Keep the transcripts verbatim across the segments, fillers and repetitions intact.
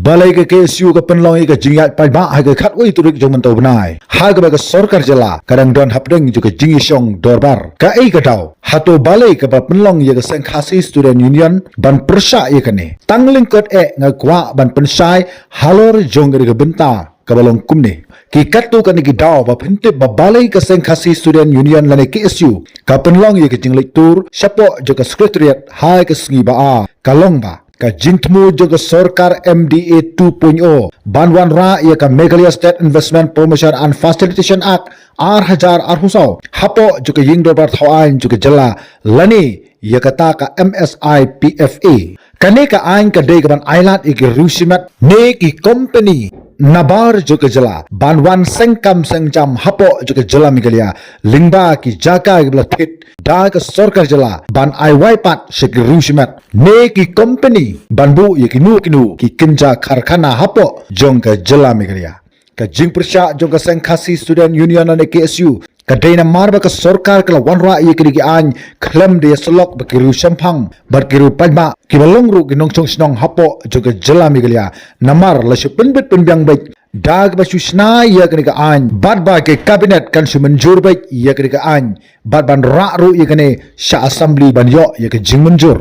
Balei ka K S U ka pynlong ïa ka jingïaid paidbah ha ka khatwei tarik jong mynta u bnai, ha kaba ka sorkar jylla ka dang don hapdeng jong ka jingïashong dorbar? Kaei ka daw? Hato balei kaba pynlong ïa ka Seng Khasi Student Union ban pyrshah ïa kane? Tang lyngkot eh nga kwah ban pynshai halor jong kane ka bynta kaba long kumne. Ki katto katne ki daw ba pyntip ba balei ka Seng Khasi Student Union lane K S U ka pynlong ïa ka jingleit tur shapoh jong ka Secretariat ha ka sngi ba ar, ka long ba ka jingthmu jong ka sorkar M D A two point oh ban wanrah ïa ka Meghalaya State Investment Promotion and Facilitation Act ar hajar arphew saw hapoh jong ka ïing dorbar thaw aiñ jong ka jylla lane ïa kata ka M S I P F A. Kane ka aiñ ka dei kaban ailad ïa ki riew shimet ne ki kompani nabar jong ka jylla ban wan seng kam seng jam hapoh jong ka jylla Meghalaya lyngba ki jaka kiba la thied da ka sorkar jylla ban ai wai pat sha ki riew shimet ne ki kompani ban buh ïa kino kino ki kynja karkhana hapoh jong ka jylla Meghalaya. Ka jingpyrshah jong ka Seng Khasi Student Union lane K S U ka dei namar ba ka sorkar ka la wanrah ïa kine ki aiñ khlem da ïasyllok bad ki riew shemphang bad ki riew paidbah kiba long ruh ki nongshong shnong hapoh jong ka jylla Meghalaya. Namar la shu pynbit pynbiang beit da kaba shu shna ïa kane ka aiñ bad ba ka Cabinet kan shu mynjur beit ïa kane ka aiñ bad ban rah ruh ïa kane sha Assembly ban ïoh ïa ka jingmynjur.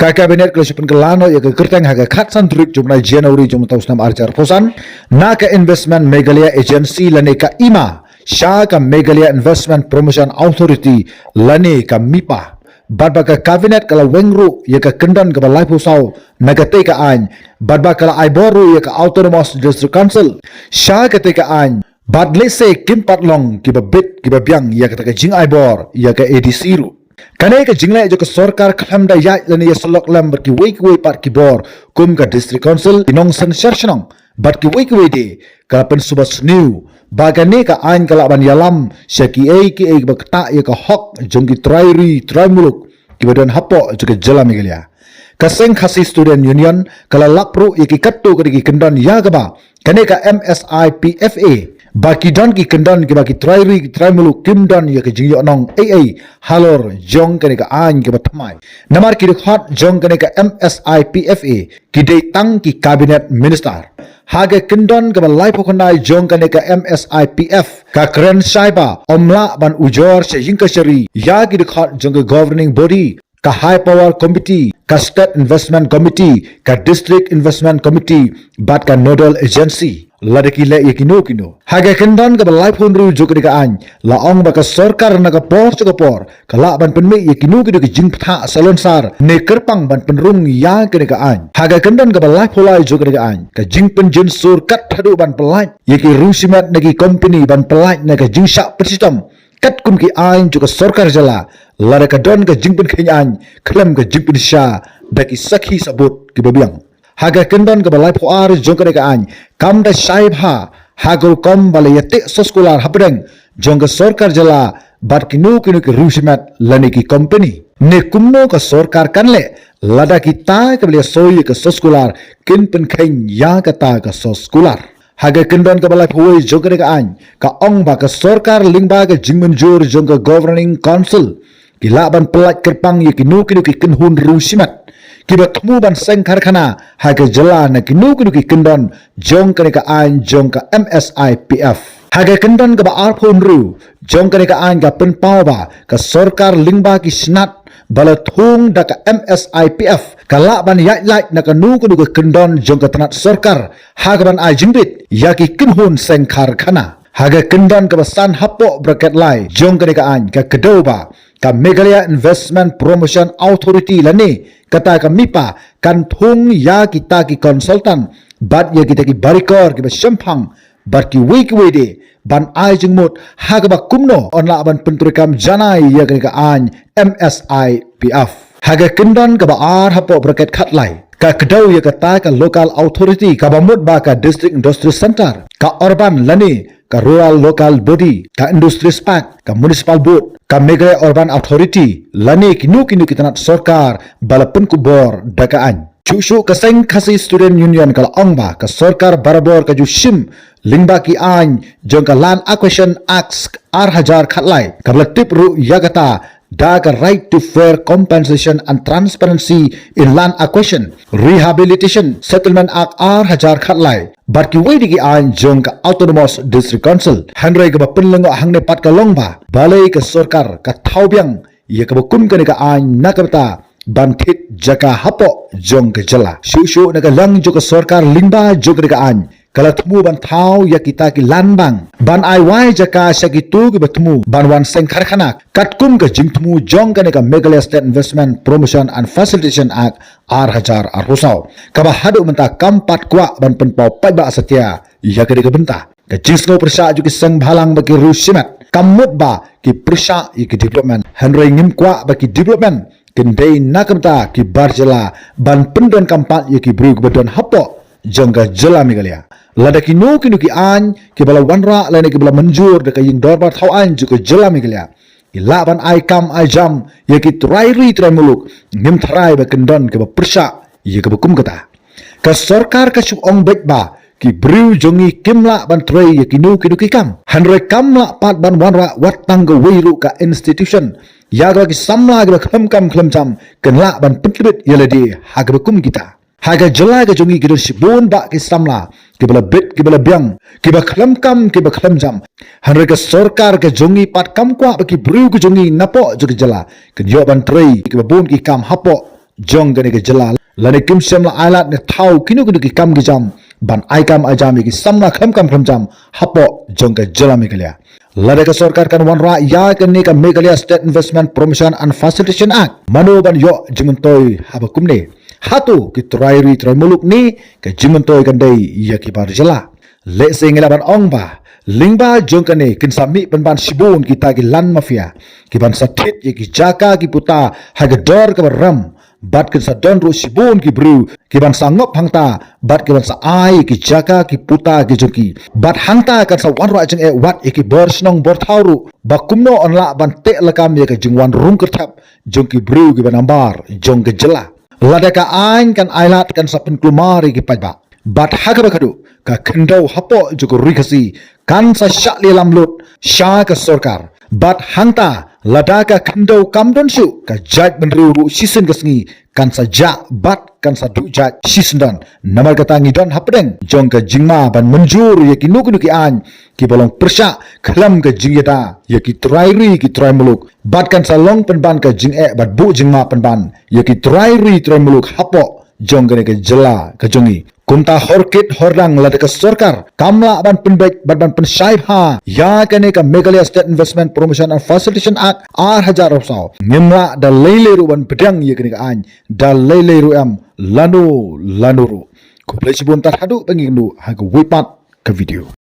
Ka Cabinet ka la shu pynkylla noh ïa ka kyrteng ha ka khatsan tarik jong u bnai January jong mynta u snem ar hajar arphew san na ka Investment Meghalaya Agency lane ka IMA sha ka Meghalaya Investment Promotion Authority lane ka MIPA. Bad ba ka Cabinet ka la weng ruh ïa ka kyndon kaba laiphew saw na katei ka aiñ bad ba ka la ai bor ruh ïa ka Autonomous District Council sha katei ka aiñ bad lehse kim pat long kiba bit kiba biang ïa kata ka jingai bor ïa ka A D C ruh. Kane ka jingleh jong ka sorkar khlem da ïaid lane ïasyllok lem bad kiwei kiwei pat ki bor kum ka District Council, ki nongsynshar shnong bad kiwei kiwei de, ka la pynsuba sniew ba kane ka aiñ ka lah ban ïalam sha kiei kiei kiba ktah ïa ka hok jong ki trai ri trai muluk kiba don hapoh jong ka jylla Meghalaya. Ka Seng Khasi Student Union ka la lap ruh ïa ki katto katne ki kyndon ïa kaba kane ka M S I P F A ba ki don ki kyndon kiba ki trai ri ki trai muluk kim don ïa ka jingïohnong ei ei halor jong kane ka aiñ kaba thymmai. Namar ki dkhot jong kane ka M S I P F A ki dei tang ki Cabinet Minister. Ha ka kyndon kaba laiphew khyndai jong kane ka M S I P F ka kren shai ba ym lah ban ujor sha ïing kashari ïa ki dkhot jong ka governing body, ka High Power Committee, ka State Investment Committee, ka District Investment Committee bad ka Nodal Agency lada ki leh ïa kino kino. Ha ka kyndon kaba laiphew hynriew jong kane ka aiñ la ong ba ka sorkar na ka por sha ka por ka lah ban pynmih ïa kino kino ki jingbthah salonsar ne kyrpang ban pynrung ïa kane ka aiñ. Ha ka kyndon kaba laiphew lai jong kane ka aiñ ka jingpynjynsur kat haduh ban pyllait ïa ki riew shimet na ki kompani ban pyllait na ka jingshah pynshitom katkum ki aiñ jong ka sorkar jylla lada ka don ka jingpynkheiñ aiñ khlem ka jingpynshisha da ki sakhi sabut kiba biang. Ha ka kyndon kaba laiphew ar jong kane ka aiñ kam da shai bha ha ka rukom ba la ïateh soskular hapdeng jong ka sorkar jylla bad kino kino ki riew shimet lane ki kompani ne kumno ka sorkar kan leh lada kita kiba la ïasoi ïa ka soskular kin pynkheiñ ïa kata ka soskular. Ha ka kyndon kaba laiphew wei jong kane ka aiñ ka ong ba ka sorkar lyngba ka jingmynjur jong ka Governing Council ki lah ban pyllait kyrpang ïa kino kino ki kynhun riew shimet kiba thmu ban seng karkhana ha ka jylla na kino kino ki kyndon jong kane ka aiñ jong ka M S I P F. Ha ka kyndon kaba arphew hynriew jong kane ka aiñ ka pynpaw ba ka sorkar lyngba ki snat ba la thung da ka M S I P F ka lah ban ïaid lait na kano kano ka kyndon jong ka tnat sorkar ha kaban ai jingbit ïa ki kynhun seng karkhana. Ha ka kyndon kaba san hapoh bracket lai jong kane ka aiñ ka kdew ba ka Meghalaya Investment Promotion Authority lane kata ka MIPA kan thung ïa kita ki consultant bad ïa kita ki barikor kiba shemphang bad kiwei kiwei de ban ai jingmut ha kaba kumno yn lah ban pyntreikam janai ïa kane ka aiñ M S I P F. Ha ka kyndon kaba ar hapoh bracket khatlai ka kdew ïa kata ka local authority kaba mut ba ka District Industry Centre, ka urban lane ka rural local body, ka Industries Park, ka Municipal Board, ka Meghalaya Urban Authority lane kino kino ki tnat sorkar ba la pynkup bor da ka aiñ. Shuh shuh ka Seng Khasi Student Union ka la ong ba ka sorkar barabor ka ju shim lyngba ki aiñ jong ka Land Acquisition Act ar hajar khatlai kaba la tip ruh ïa kata da ka Right to Fair Compensation and Transparency in Land Acquisition, Rehabilitation, Settlement Act ar hajar khatlai bad kiwei de ki aiñ jong ka Autonomous District Council. Hynrei kaba pynlyngngoh hangne pat ka long ba balei ka sorkar ka thaw biang ïa kaba kum kane ka aiñ na ka bynta ban thied jaka hapoh jong ka jylla. Shuh shuh na ka liang jong ka sorkar lyngba jong kane ka aiñ ka la thmu ban thaw ïa kita ki land bank ban ai wai jaka sha kito kiba thmu ban wan seng karkhana katkum ka jingthmu jong kane ka Meghalaya State Investment Promotion and Facilitation Act ar hajar arphew saw, kaba haduh mynta kam pat kwah ban pynpaw paidbah satia ïa kane ka bynta. Ka jingsngew pyrshah jong ki seng bhalang bad ki riew shimet kam mut ba ki pyrshah ïa ki development, hynrei ngim kwah ba ki development kin dei na ka bynta ki bar jylla ban pyndonkam pat ïa ki briew kiba don hapoh jong ka jylla Meghalaya. Lada kino kino ki aiñ kiba la wanrah lane kiba la mynjur da ka ïing dorbar thaw aiñ jong ka jylla Meghalaya ki lah ban ai kam ai jam ïa ki trai ri trai muluk, ngim tharai ba kin don kiba pyrshah ïa kaba kum kata. Ka sorkar ka shu ong beit ba ki briew jong ngi kim lah ban trei ïa kino kino ki kam, hynrei kam lah pat ban wanrah wat tang kawei ruh ka institution ïa kaba ki samla kiba khlem kam khlem jam kin lah ban pyntbit ïa lade ha kaba kum kita. Ha ka jylla ka jong ngi ki don shibun bah ki samla kiba la bit kiba la biang, kiba khlem kam kiba khlem jam, hynrei ka sorkar ka jong ngi pat kam kwah ba ki briew ka jong ngi napoh jong ka jylla kin ïoh ban trei kiba bun ki kam hapoh jong kane ka jylla, lane kim shym la ailad ne thaw kino kino ki kam ki jam ban ai kam ai jam ïa ki samla khlem kam khlem jam hapoh jong ka jylla Meghalaya. Lada ka sorkar kan wanrah ïa kane ka Meghalaya State Investment Promotion and Facilitation Act, mano ban ïoh jingmyntoi haba kumne? Hato ki trai ri trai muluk ne ka jingmyntoi kan dei ïa ki bar jylla? Lehse ngi lah ban ong ba lyngba jong kane kin sa mih pynban shibun kita ki land mafia kiban sa thied ïa ki jaka ki puta ha ka dor kaba ram, bad kin sa don ruh shibun ki briew kiban sa ngop hangta bad kiban sa ai ki jaka ki puta ki jong ki, bad hangta kan sa wanrah jingeh wat ïa ki bor shnong bor thaw ruh ba kumno yn lah ban teh lakam ïa ka jingwan rung kyrthep jong ki briew kiba nabar jong ka jylla. Lada ka aiñ kan ailad kan sa pynkulmar ïa ki paidbah, bad ha kaba khadduh ka khyndew hapoh jong ka ri Khasi kan sa shah lehlam lut sha ka sorkar, bad hangta lada ka khyndew kam don shuh ka jaitbynriew ruh shisien ka sngi kan sa jah bad kan sa duh jait shisien don. Namar kata ngi don hapdeng jong ka jingma ban mynjur ïa kino kino ki aiñ kiba long pyrshah khlem ka jingïada ïa ki trai ri ki trai muluk, bad kan sa long pynban ka jingeh bad buh jingma pynban ïa ki trai ri trai muluk hapoh jong kane ka jylla ka jong ngi. Kumta hor kit hor dang lada ka sorkar kam lah ban pynbeit bad ban pynshai bha ïa kane ka Meghalaya State Investment Promotion and Facilitation Act ar hajar arphew saw, ngim lah da lei lei ruh ban pdiang ïa kane ka aiñ da lei lei ruh em lano lano ruh. Khublei shibun, tad haduh ba ngin ïakynduh ha kawei pat ka video.